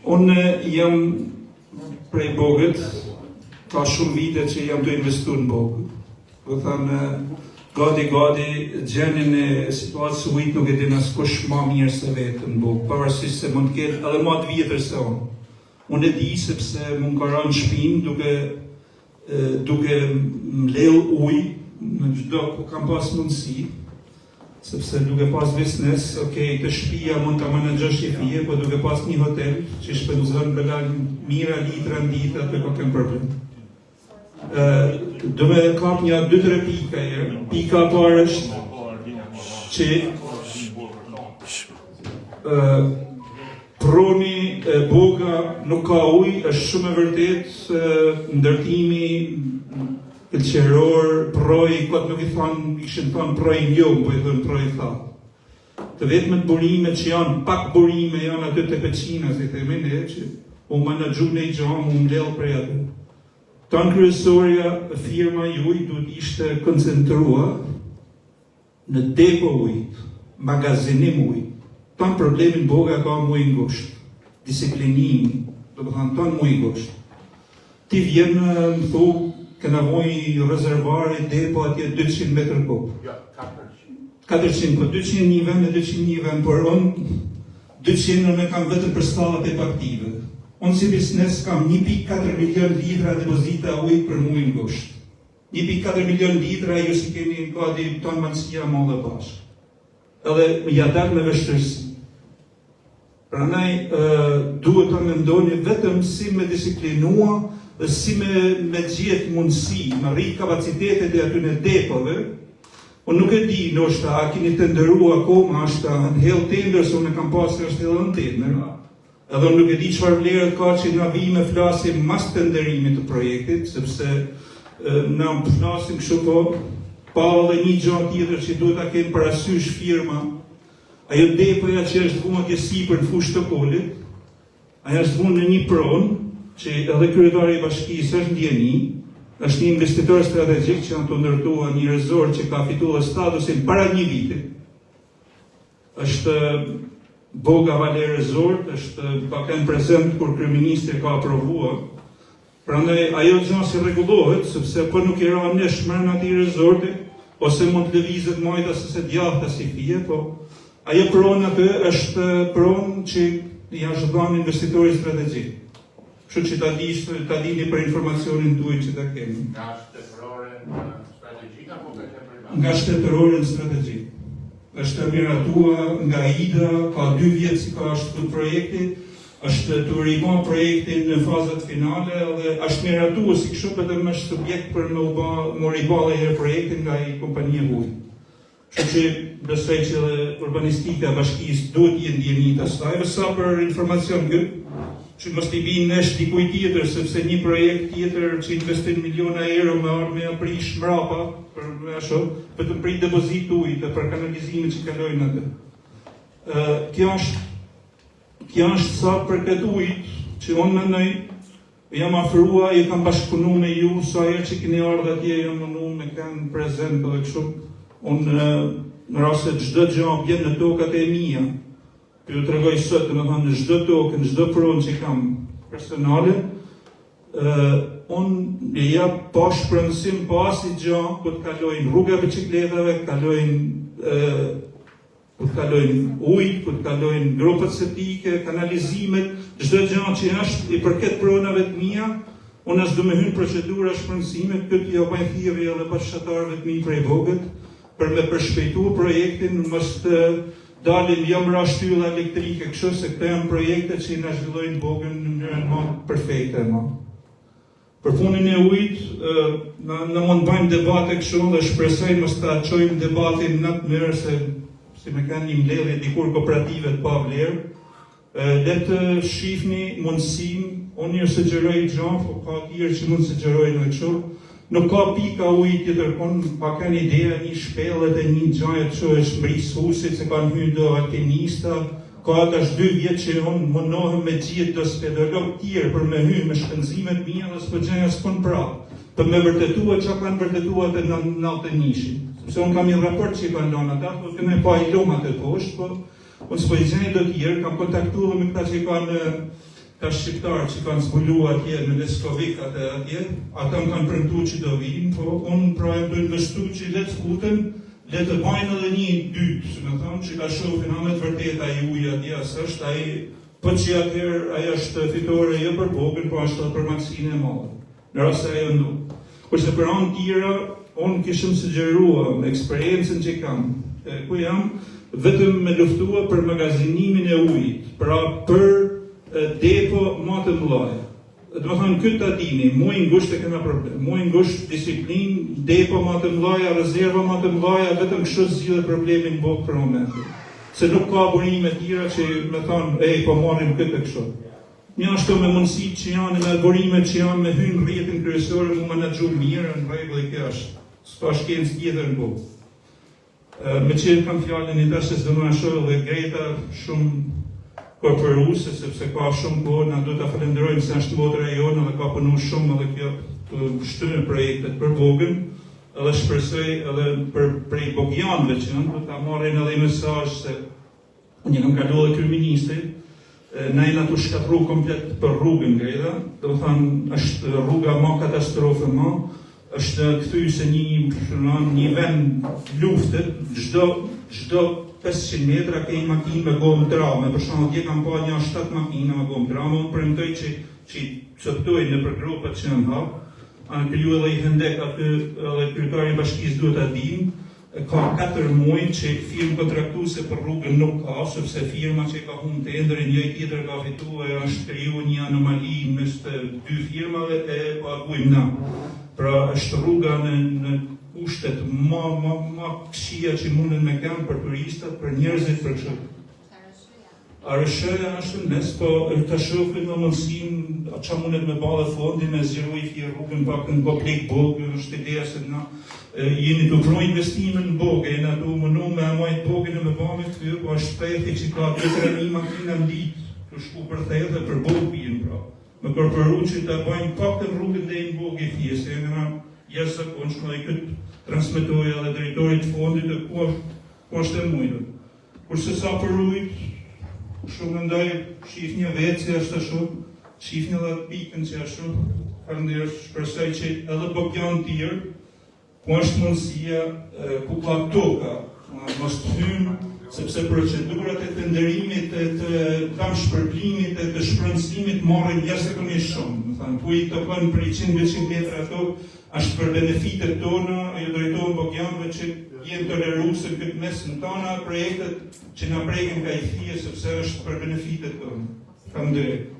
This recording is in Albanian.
Unë jam prej Bogët, ka shumë vite që jam tu investu në Bogë. Do thënë, gati gati gjendjen e situatës së ujit nuk e din askush ma mirë se vetë në Bogë, pavarësisht se mund të ketë edhe ma të vjetër se unë. Unë e di sepse mu m'ka ra në shpinë duke duke mbledh ujë në çdo ku kam pas mundësi, sepse duke pas biznes, ok, te shpia mund ta menaxhosh një fije, po duke pas një hotel që shpenzon bela mijëra litra në ditë, aty ka kem problem. Ë, do me kap një dy tre pika herë. Pika e parë është që ë Proni e Boga nuk ka ujë, është shumë e vërtetë se ndërtimi pëlqeror, prroi, kot nuk i thonë, i kishin thonë prroi njom, po i thonë prroi thatë. Të vetmet burime që janë, pak burime janë aty te Peqina, si themi ne, që u menaxhu një gja, u mbledh prej aty. Tanë kryesorja, firma juj duhet ishte koncentrua Në depo ujit, magazinim ujit, tanë problemin Boga ka muaj gusht, disiplinimi, domethënë tanë muaj gusht. Ti vjen më thu, kena vujë rezervari depo atje 200 metër kub. Jo, 400. 400, po 200 një vend e 200 një vend, por unë 200 unë kam vetëm për stallat e bagëtive. Unë si biznes kam 1.4 milion litra depozita ujit për muajin gusht. 1.4 milion litra ju s'i keni gati tanë malësia e madhe bashkë. Edhe ja dal me vështirësi. Prandaj duhet ta mendoni vetëm si me disiplinua dhe si me, me gjetë mundësi, me rrit kapacitetet e atyne depove. Unë nuk e di, ndoshta a keni tenderu akoma, është hedh tender, se unë e kam pasur është hedhë në tender. Edhe unë nuk e di çfarë vlere ka që na vijmë e flasim mas tenderimit të projektit, sepse na flasim kështu po pa edhe një gjë tjetër që duhet ta kenë parasysh firma, ajo depoja që është vunë atje sipër në fushë të Kolit, ajo është vunë në një pronë që edhe kryetari i bashkisë është n'dijeni, është një investitor strategjik që janë tu ndërtua një resort që ka fituar statusin para një viti. Është Boga Valley Resort, është ka qenë prezent kur kryeministri ka aprovua. Prandaj ajo gjë si rregullohet, sepse po nuk i ra nesh mrena atij resorti, ose mund të lëvizet majtas ose djathtas si fije, po ajo pronë aty është pronë që i është dhënë investitorit strategjik. Kështu që ta dish, ta dini për informacionin tuaj që ta keni. Nga shtetërore në strategjik apo ka qenë privat? Nga shtetërore në strategjik. Është miratua nga IDA, ka dy vjet si ka është këtë projekti, është tu riba projektin në fazat finale dhe është miratua si kështu vetëm është subjekt për me u ba, me u riba dhe herë projektin nga i kompania e huaj. Kështu që besoj që edhe urbanistika e bashkisë duhet të jenë n'dijeni të asaj, dhe sa për informacion kë, që mos t'i bijë nesh dikujt tjetër, sepse një projekt tjetër që investin miliona euro me ardhë me ja prish mrapa, për me ashtu, vetëm për depozitë ujit dhe për kanalizimet që kalojnë atë. Ë, kjo është kjo është sa për këtë ujit që unë mendoj Jam afrua, ju kam bashkëpunu me ju, sa herë që keni ardhë atje, jam mundu me kanë prezent edhe kështu. Unë në rast se çdo gjë bjen në tokat e mia, po ju tregoj sot, domethënë në çdo tokë, në çdo pronë që kam personale, ë unë e jap pa shpronësim, pa asnjë gjë, ku të kalojnë rruga e bicikletave, kalojnë ë ku të kalojnë ujtë, ku të kalojnë gropat septike, kanalizimet, çdo gjë që është i përket pronave të mia, unë as du me hy në procedura shpronësime, këtë ja bëj thirrje edhe bashkëfshatarëve të mi prej Bogët, për me përshpejtu projektin, mos të dalim jo mra shtylla elektrike, kështu se këto janë projekte që i na zhvillojnë Bogën në mënyrën më perfekte. Më. Për punën e ujit, na, na mund të bëjmë debate kështu dhe shpresoj mos ta çojmë debatin në atë mënyrë se si me kanë një mbledhje dikur kooperative të pa vlerë. Le të shihni mundësinë, unë ju sugjeroj gjë, po ka tjerë që mund të sugjerojnë edhe kështu. Nuk ka pika uji tjetër kun, pa kanë ideja një shpellë dhe një gjë që është mbris husit se kanë hyrë do alpinista, Ka tash dy vjet që unë mundohem me gjetë do speleolog tjerë për me hy me shpenzimet mia dhe s'po gjej askund prapë, për me vërtetua çka kanë vërtetua atë në 91-shin. Sepse unë kam një raport që i kanë lënë ata, po kemi pa i lëmë atë poshtë, po unë s'po i gjej do tjerë, kam kontaktuar edhe me këta që i kanë. Ka shqiptarë që kanë zbulu atje në Leskovik atë atje, ata më kanë premtu që do vinë, po unë pra jam tu investu që le të futen, le të bajnë edhe një dytë, si me thonë, që ta shofin a me të vërtetë ai ujë atje, a s'është ai, po që atëherë ai është fitore jo për Bogën, po është edhe për Malësinë e Madhe. Në rast se ajo ndodh. Kurse për anë tjera, unë kishëm sugjerua me eksperiencën që kam, e, ku jam, vetëm me luftua për magazinimin e ujit, pra për e, depo ma të mëdhaja. Do të thonë këtë ta dini, muaj ngusht e kena problem. Muaj ngusht disiplinë, depo ma të mëdhaja, rezerva ma të mëdhaja, vetëm kështu zgjidhet problemi në Bogë për momentin. Se nuk ka burime tjera që me thonë, ej, po marrim këtë e kështu. Njashtu me mundësitë që janë, me burimet që janë, me hy në rrjetin kryesor, mu menaxhu mirë, në rregull e kjo është. S'ka shkencë tjetër në botë. Me që kam fjalën i tash se s'do më shoh edhe Greta shumë kooperuese sepse ka shumë kohë, na duhet ta falenderojmë se është motra e jonë dhe ka punu shumë edhe kjo të shtynë projektet për Bogën, edhe shpresoj edhe për prej bogjanëve që janë, do ta marrin edhe një mesazh se Unë kam kalu edhe kryeministrit, na jena tu shkatrru komplet për rrugën Greta, do të thonë është rruga ma katastrofë ma, është kthy se një një vend lufte, çdo çdo 500 metra ke një makinë me gomë t'rame, për shembull dje kam pa një 7 makina me gomë t'rame, unë premtoj që që i coptoj nëpër gropat që janë hap, anë kriju edhe i hendek aty edhe kryetari i bashkisë duhet ta dinë, Ka 4 muaj që firmë kontraktuese për rrugën nuk ka, sepse firma që ka humbë tenderin, një tjetër ka fitu e është kriju një anomali mes të dy firmave e paguajmë na. Pra është rruga në, në kushtet ma, ma, ma këqija që munden me kenë për turistat, për njerëzit, për kështu. ARRSH-ja është në mes, po të shohim me mundësinë, a ça mundet me ba dhe fondi, me zgjeru i fije rrugën pak në Koplik Bogë, është ideja se na jemi të pru investime në Bogë, jena të mënu me majtë Bogën e me ba me këty, po është thethi që ka 2-3 mijë makina në ditë, të shku për theth dhe për Bogë bijën pra. Me kërpëru që të bajmë pak të rrugën dhe në Bogë i fije, se jena jashtëzakonshme dhe këtë transmetoj edhe drejtorit të fondit e ku është, ku është e mujtë. Kurse sa për ujt, shumë mendoj, shifni vetë që është shumë, shifni edhe atë pikën që është shumë, faleminderit, shpresoj që edhe bogjanë tjerë, ku është mundësia, ku ka toka, mos të hynë, sepse procedurat e tenderimit, e të dëmshpërblimit, e të shpronësimit marrin jashtëzakonisht shumë. Do thënë, ku i topon për 100-200 metra tokë, është për benefitet tona, ju drejtohem bogjanëve që jenë tolerues në këtë mes në tona projektet që na prekin ka i fije, sepse është për benefitet tona. Faleminderit.